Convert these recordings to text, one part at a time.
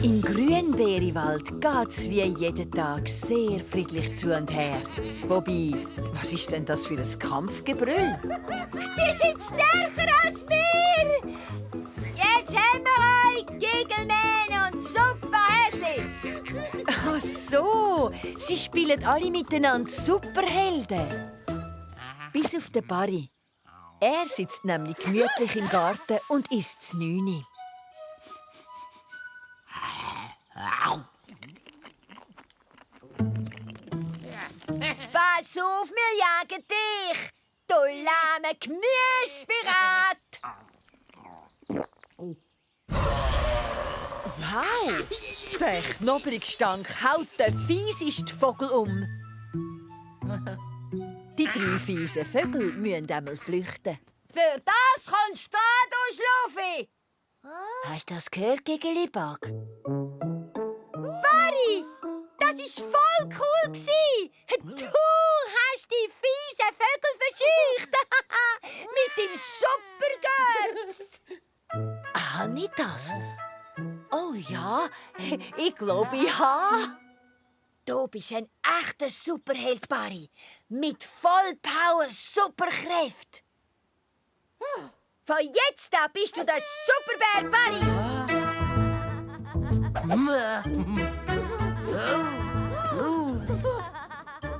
Im Grünbeerewald geht's wie jeden Tag sehr friedlich zu und her. Wobei, was ist denn das für ein Kampfgebrüll? Die sind stärker als wir! Jetzt haben wir euch Gigelman und Superhäsli! Ach so, sie spielen alle miteinander Superhelden. Bis auf den Barry. Er sitzt nämlich gemütlich im Garten und isst das Nüni. Pass auf, wir jagen dich! Du lahme Gemüsepirat! Wow! Der Knoblauchgestank haut den fiesesten Vogel um. Die 3 fiesen Vögel müssen einmal flüchten. Für das kommst du dran, du Schluffi! Hast du das gehört, Gigelibag? Barry, das war voll cool gsi. Du hast die fiesen Vögel verscheucht. Mit dem Supergerbs. Habe ich das? Oh ja, ich glaube, ja. Du bist ein echter Superheld, Barry. Mit Vollpower Superkräfte. Von jetzt an bist du der Superbär, Barry.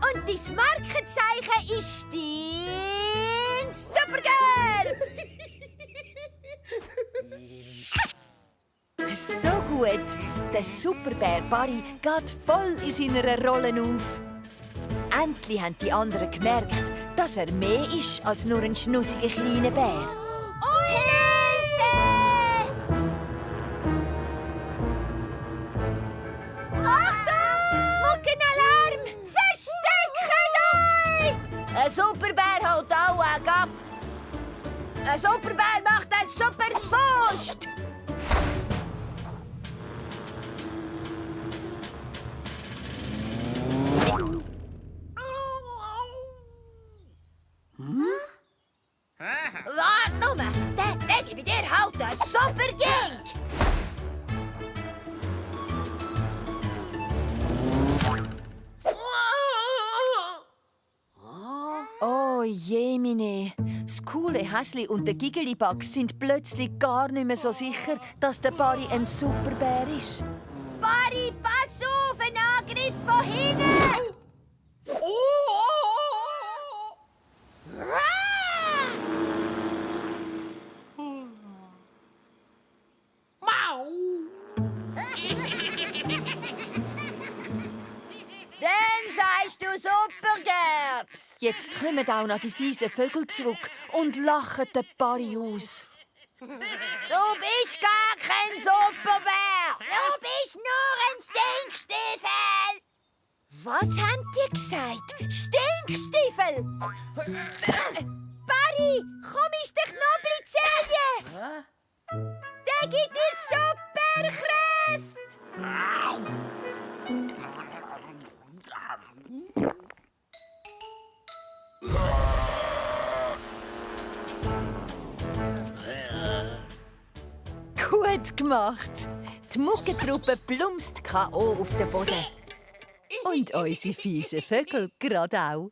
Und dein Markenzeichen ist dein Supergerbs. So gut. Der Superbär Barry geht voll in seiner Rolle auf. Endlich haben die anderen gemerkt, dass er mehr ist als nur ein schnussiger kleiner Bär. Oh, Hilfe! Achtung! Muckenalarm! Versteckt euch! Ein Superbär haut auch ab. Ein Superbär macht einen super Faust. Warte nur, der gebe dir halt einen super Gink. Oh Jemine. Das coole Häsli und der Gigelibag sind plötzlich gar nicht mehr so sicher, dass der Barry ein Superbär ist. Barry, pass auf, ein Angriff von hinten! Dann sagst du Supergerbs! Jetzt kommen auch noch die fiesen Vögel zurück und lachen den Barry aus. Du bist gar kein Superbär! Du bist nur ein Stinkstiefel! Was haben die gesagt? Stinkstiefel! Barry, komm ins den Knoblauchzehen! Der gibt dir Superkräfte! Gut gemacht. Die Muckentruppe plumpst K.O. auf den Boden. Und unsere fiesen Vögel gerade auch.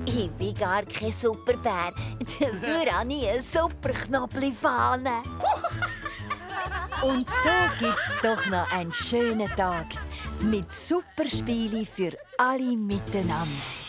Ich bin gar kein Superbär. Dafür habe ich eine super Knoblauchfahne. Und so gibt's doch noch einen schönen Tag. Mit Superspielen für alle miteinander.